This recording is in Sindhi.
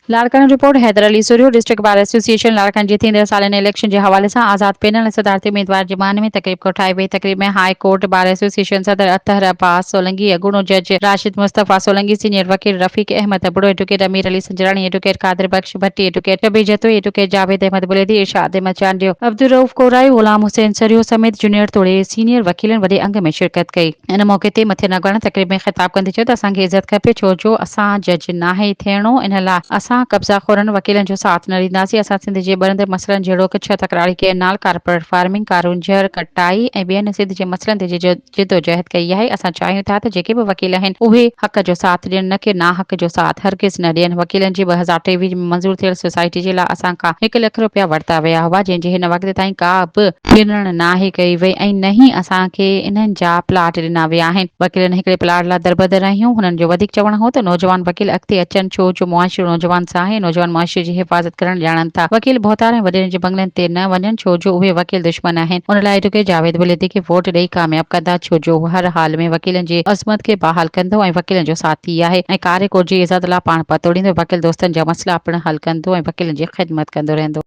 Larkana, report, Haider Ali Surio, district bar association Larkana جي ٿيندڙ سالياني اليڪشن جي حوالي سان آزاد پينل ۽ صدارتي اميدوار جي مان ۾ تقريب ڪوٺائي وئي تقريب ۾ هاء ڪورٽ بار ايسوسيئيشن صدر اطهر عباس سولنگي اڳوڻو جج راشد مصطفيٰ سولنگي سينيئر وڪيل رفيق احمد ابڙو ايڊوڪيٽ امير علي سنجراڻي ايڊوڪيٽ قادر بخش ڀٽي ايڊوڪيٽ شبير جتوئي ايڊوڪيٽ جاويد احمد بليدي ارشاد احمد چانڊيو عبدالرئوف ڪورائي غلام حسين سرهيو سميت جونيئر توڙي سينيئر وڪيلن وڏي انگ ۾ شرڪت ڪئي. ان موقعي تي مٿين اڳواڻن تقريب ۾ خطاب ڪندي چيو ته اسان کي عزت کپي ڇو جو اسان جج ناهي ٿيڻو ان لاء اسان قبضا خورن وڪيلن جو ساٿ نه ڏينداسين اسان سنڌ جي ٻرندڙ مسئلن جهڙوڪ ڇهه تڪراري ڪئنال، ڪارپوريٽ فارمنگ، ڪارونجهر ڪٽائي ۽ ٻين سنڌ جي مسئلن تي جدوجهد ڪئي آهي اسان چاهيون ٿا ته جيڪي به وڪيل آهن اهي حق جو ساٿ ڏين نه ڪي ناحق جو ساٿ هرگز نه ڏين وڪيلن جي 2023 ۾ منظور ٿيل سوسائٽي جي لاء اسان کان هڪ لک روپيا ورتا ويا هئا جنهن جي هن وقت تائين ڪا به ڳڻڻ ناهي ڪئي وئي ۽ نه ئي اسان کي انهن جا پلاٽ ڏنا ويا آهن. وڪيلن هڪڙي پلاٽ لاء دربدر آهيون. هنن جو وڌيڪ چوڻ هو ته نوجوان وڪيل اڳتي اچن ڇو جو معاشرو نوجوان سان آهي، نوجوان معاشري جي حفاظت ڪرڻ ڄاڻن ٿا. وڪيل ڀوتار ۽ وڏيرن جي بنگلن تي نه وڃن ڇو جو اهي وڪيل دشمن آهن. ان لاء ايڊوڪيٽ جاويد بليدي کي ووٽ ڏئي ڪامياب ڪندا ڇو جو هو هر حال ۾ وڪيلن جي عظمت کي بحال ڪندو ۽ وڪيلن جو ساٿي آهي ۽ ڪاري ڪوٽ جي عزت لاء پاڻ پتوڙيندو وڪيل دوستن جا مسئلا پڻ حل ڪندو ۽ وڪيلن جي خدمت ڪندو رهندو.